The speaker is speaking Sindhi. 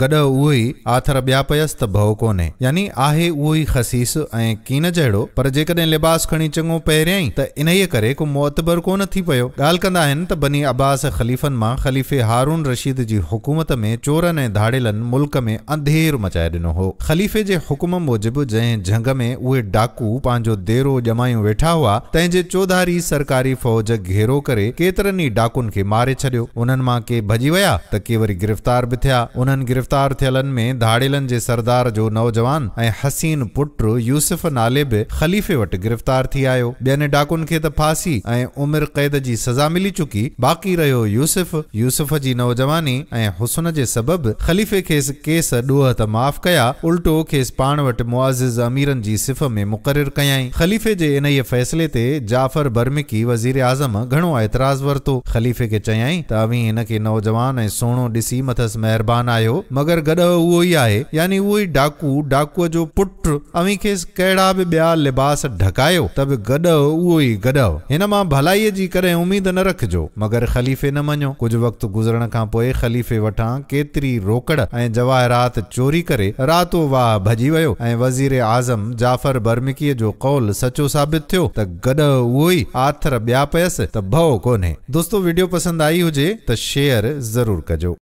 گڏهه اهو ئي، آٿر ٻيا پيس ته ڀؤ ڪونهي. يعني آهي اهو ئي خسيس ۽ ڪين جهڙو، پر جيڪڏهن لباس کڻي چڱو پهريائين ته انهيء ڪري ڪو معتبر ڪونه ٿي پيو. ڳالهه ڪندا آهن ته بني عباس خليفن مان خليفي هارون رشيد جي حڪومت ۾ چورن ۽ ڌاڙيلن ملڪ ۾ انڌير مچائي ڏنو هو. خليفي جي حڪم موجب جنهن جهنگ ۾ اهي ڊاڪو پنهنجو ديرو ڄمايون ويٺا هئا، تنهن جي چوڌاري سرڪاري فوج گهيرو ڪري ڪيترن ئي ڊاڪن کي ماري ڇڏيو. انهن مان ڪي ڀڄي ويا ته ڪي وري گرفتار به ٿيا. انهن گرفتار ٿيلن ۾ ڌاڙيلن جي سردار جو نوجوان ۽ حسين پٽ يوسف نالي به خليفي وٽ گرفتار ٿي آيو. ٻين ڊاڪن کي ته ڦاسي ۽ عمر قيد جي سزا ملي چڪي، باقي رهيو يوسف. يوسف جي نوجواني ۽ حسن جي سبب خليفي کيس ڪيس ڏوهه ته معاف ڪيا، الٽو کيس پاڻ وٽ معزز اميرن جي صف ۾ مقرر ڪيائين. خليفي جي انهيء فيصلي تي جعفر برمڪي وزيراعظم گهڻو اعتراض ورتو. خليفي کي چيائين ته اوهين هن کي نوجوان ۽ سهڻو ڏسي مٿس مهربان آهيو، مگر گڏهه اهو ئي آهي، يعني اهو ئي ڊاڪو، ڊاڪوء جو پٽ، اوهين کيس ڪهڙا به ٻيا لباس ڍڪايو ته به گڏهه اهو ئي گڏهه. هن مان ڀلائيء جي ڪڏهن اميد نه رکجو. مگر خليفي نه مڃيو. ڪجهه وقت گذرڻ کان پوء خليفي وٽان ڪيتري روڪڙ ۽ جواهرات چوري ڪري راتو واهه ڀڄي ويو ۽ وزير اعظم جعفر برمڪيء جو قول سچو ثابت ٿيو ته گڏهه اهو ئي، آٿر ٻيا پيس ته ڀؤ ڪونهي. دوستو وڊيو پسند آئي هجي ته شيئر ضرور ڪجو.